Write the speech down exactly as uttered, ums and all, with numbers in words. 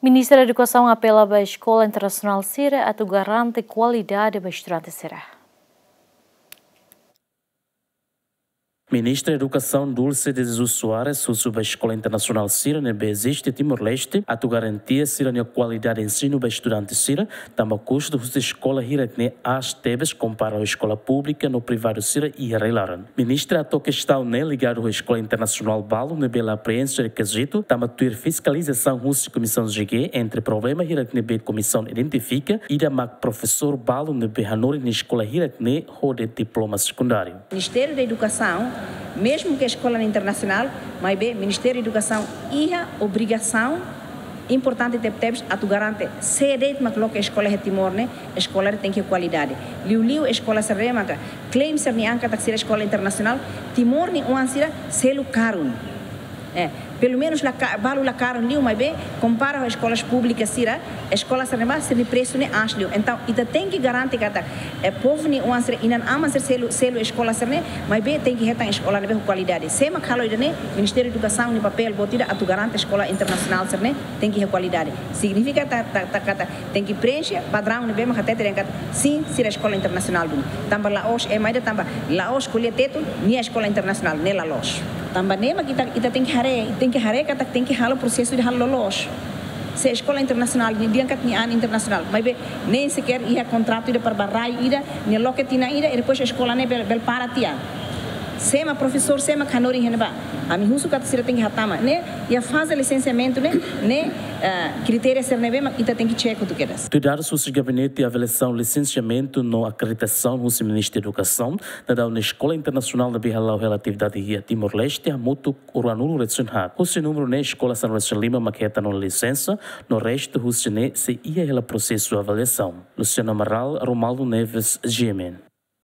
Ministra Edukasaun apela ba eskola internasionál sira atu garante kualidade ba estudante sira. Ministra Edukasaun Dulce de Jesus Soares husu ba eskola internasionál sira ne'ebé eziste Timor-Leste atu garantia sira-nia kualidade ensinu ba estudante sira, tanba kustu husi eskola hirak-ne'e aas tebes kompara ho eskola públika no privadu sira iha rai-laran. Ministra hato'o kestaun ne'e ligadu ho eskola internasionál balu ne'ebé la preenxe rekizitu, tanba tuir fiskalizasaun husi Komisaun G G, entre problema hirak ne'ebé komisaun identifika, ida mak profesór balu ne'ebé hanorin eskola hirak-ne'e hodi diploma sekundáriu. Ministériu da Edukasaun, mezmu ke eskola internasionál, maibé Ministériu Edukasaun iha obrigasaun importante tebetebes atu garante sé de'it mak loke eskola iha Timor ne'e, eskola tenke kualidade. Liuliu eskola sira-ne'e maka klaim sira-nia an katak sira eskola internasionál, Timor nia oan sira selu karun. Eh, pelumenus la ka-, balu la karun liu, maibé kompara ho eskolas públikas sira, eskola sira-ne'e ba sira-nia presu ne'e aas liu. Entaun, ita tenke garante katak, eh, povu nia oan sira, inan-aman sira selu, selu eskola sira-ne'e, maibé tenke hetan eskola ne'ebé ho kualidade. Sé mak halo ida-ne'e, Ministériu Edukasaun nia papél boot ida atu garante eskola internasionál sira-ne'e tenke ho kualidade. Signifika ta, ta, ta, katak tenke preenxe padraun ne'ebé mak hatete dehan katak sin, sira eskola internasionál duni. Tanba la'ós ema ida, tanba la'ós ko'alia Tetun, nia eskola internasionál, ne'e la loos. Tanba ne'e mak ita, ita tenke haree, tenke haree katak tenke halo prosesu ida halo loloos. Se eskola internasionál, nia dehan katak nia an internasionál, maibé nein sequer iha kontratu ida para ba rai ida, nia loke tinan ida, i depois eskola ne'e bele, bele para tiha. Sé mak profesór, sé mak hanorin iha ne'ebá. Ami husu katak sira tenke hatama. Ne'e, iha faze lisensiamentu ne'e, ne'e, eh, kritériu sira ne'ebé mak ita tenke check hotu kedas. Tuir dadus husi Gabinete Avaliasaun Lisensiamentu no Akreditasaun husi Ministériu Edukasaun, daudaun eskola internasionál ne'ebé hala'o hela atividade iha Timor-Leste hamutuk ruanulu-resin-haat. Husi númeru ne'e eskola sanulu-resin-lima mak hetan ona lisensa, no restu husi ne'e sei iha hela prosesu avaliasaun. Luciano Amaral, Romualdo Neves, G M N.